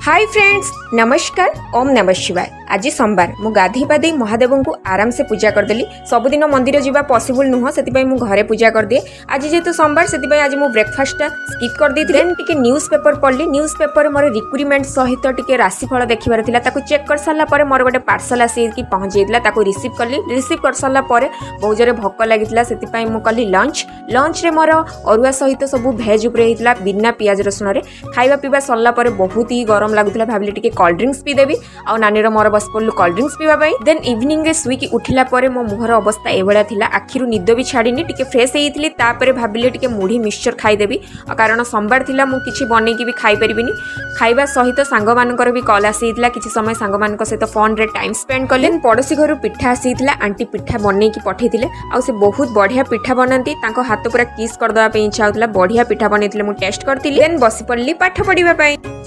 High friends, ନମସ୍କାର, ଓମ୍ ନମଃ ଶିବାୟ। ଆଜି ସୋମବାର। ମୁଁ ଗାଧେଇ ପାଧେଇ ମହାଦେବଙ୍କୁ ଆରାମସେ ପୂଜା କରିଦେଲି। ସବୁଦିନ ମନ୍ଦିର ଯିବା ପସିବୁଲ୍ ନୁହଁ, ସେଥିପାଇଁ ମୁଁ ଘରେ ପୂଜା କରିଦିଏ। ଆଜି ଯେହେତୁ ସୋମବାର, ସେଥିପାଇଁ ଆଜି ମୁଁ ବ୍ରେକଫାଷ୍ଟଟା ସ୍କିପ୍ କରିଦେଇଥିଲି। ଦେନ୍ ଟିକେ ନ୍ୟୁଜ୍ ପେପର ପଢ଼ିଲି। ନ୍ୟୁଜ୍ ପେପର ମୋର ରିକ୍ରୁଟମେଣ୍ଟ ସହିତ ଟିକେ ରାଶିଫଳ ଦେଖିବାର ଥିଲା। ତାକୁ ଚେକ୍ କରିସାରିଲା ପରେ ମୋର ଗୋଟେ ପାର୍ସଲ ଆସିକି ପହଞ୍ଚି ଯାଇଥିଲା। ତାକୁ ରିସିଭ୍ କଲି। ରିସିଭ୍ କରିସାରିଲା ପରେ ବହୁତ ଜୋରେ ଭୋକ ଲାଗିଥିଲା, ସେଥିପାଇଁ ମୁଁ କଲି ଲଞ୍ଚ। ଲଞ୍ଚରେ ମୋର ଅରୁଆ ସହିତ ସବୁ ଭେଜ୍ ଉପରେ ହେଇଥିଲା, ବିନା ପିଆଜ ରସୁଣରେ। ଖାଇବା ପିଇବା ସରିଲା ପରେ ବହୁତ ହି ଗରମ ଲାଗୁଥିଲା। ଭାବିଲି ଟିକେ କୋଲ୍ଡ ଡ୍ରିଙ୍କସ୍ ପିଇଦେବି ଆଉ ନାନୀର ମୋର ବସି ପଡ଼ିଲୁ କୋଲ୍ଡ ଡ୍ରିଙ୍କସ୍ ପିଇବା ପାଇଁ। ଦେନ୍ ଇଭିନିଂରେ ଶୋଇକି ଉଠିଲା ପରେ ମୋ ମୁହଁର ଅବସ୍ଥା ଏଭଳିଆ ଥିଲା। ଆଖିରୁ ନିଦ ବି ଛାଡ଼ିନି। ଟିକେ ଫ୍ରେଶ୍ ହେଇଯାଇଥିଲି। ତାପରେ ଭାବିଲି ଟିକେ ମୁଢ଼ି ମିକ୍ସଚର ଖାଇଦେବି ଆଉ କାରଣ ସୋମବାର ଥିଲା, ମୁଁ କିଛି ବନେଇକି ବି ଖାଇପାରିବିନି। ଖାଇବା ସହିତ ସାଙ୍ଗମାନଙ୍କର ବି କଲ୍ ଆସିଯାଇଥିଲା। କିଛି ସମୟ ସାଙ୍ଗମାନଙ୍କ ସହିତ ଫୋନ୍ରେ ଟାଇମ୍ ସ୍ପେଣ୍ଡ କଲି। ଦେନ୍ ପଡ଼ୋଶୀ ଘରୁ ପିଠା ଆସିଯାଇଥିଲା। ଆଣ୍ଟି ପିଠା ବନେଇକି ପଠେଇଥିଲେ ଆଉ ସେ ବହୁତ ବଢ଼ିଆ ପିଠା ବନାନ୍ତି। ତାଙ୍କ ହାତ ପୁରା କିସ୍ କରିଦେବା ପାଇଁ ଇଚ୍ଛା ହେଉଥିଲା। ବଢ଼ିଆ ପିଠା ବନେଇଥିଲେ, ମୁଁ ଟେଷ୍ଟ କରିଥିଲି। ଦେନ୍ ବସି ପଡ଼ିଲି ପାଠ ପଢ଼ିବା ପାଇଁ।